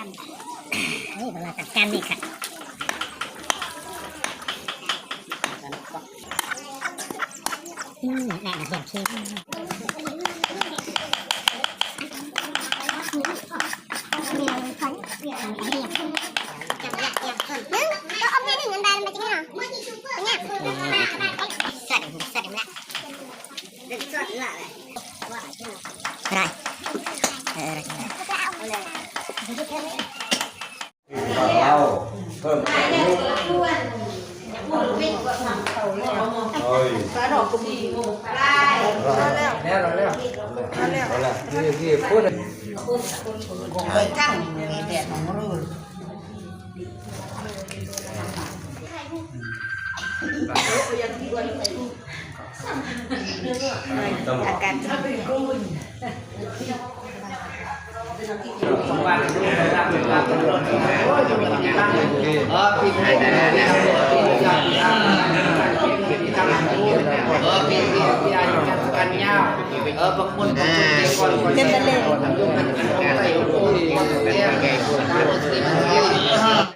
ນີ້ເວລາຈັດການນີ້ຄັກ. ອືມ ແມ່ນ ໂອເຄ ໂອເຄ. ເອົາເພີ່ມ ໂອ້ຍ ແລ້ວ ແລ້ວ ແລ້ວ ນີ້ ນີ້ ພຸ້ນ ໄປທັງແດດ ອາກາດ ເຕັມໄດ້ເລີຍ.